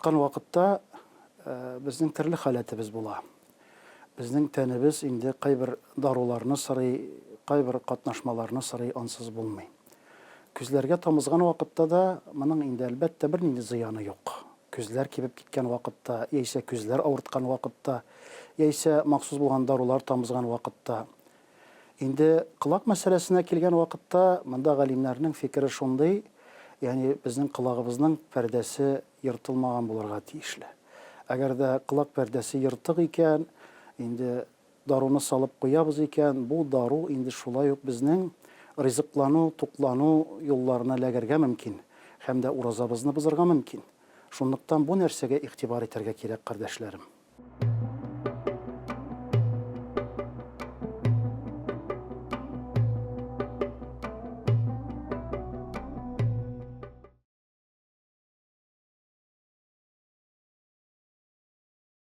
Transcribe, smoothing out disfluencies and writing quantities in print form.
авырткан вакытта безнең төрле халәтебез була. Безнең тәнебез инде кайбер даруларны сорый, кайбер катнашмаларны сорый, ансыз булмый. Күзләргә тамызган вакытта да моның инде, әлбәттә, бернинди зыяны юк. Күзләр кибеп киткән вакытта, яисә күзләр авырткан вакытта, яисә махсус булган дарулар тамызган вакытта. Инде колак мәсьәләсенә килгән вакытта, монда галимнәрнең фикере шундый, ягъни безнең колагыбызның пәрдәсе ертылмаган булырга тиешле. Әгәр дә колак пәрдәсе ертык икән, инде даруны салып куябыз икән, бу дару инде шулай ук безнең ризыклану, туклану юлларына эләгергә мөмкин һәм дә уразабызны бозырга мөмкин. Шунлыктан бу нәрсәгә игътибар итәргә кирәк, кардәшләрем.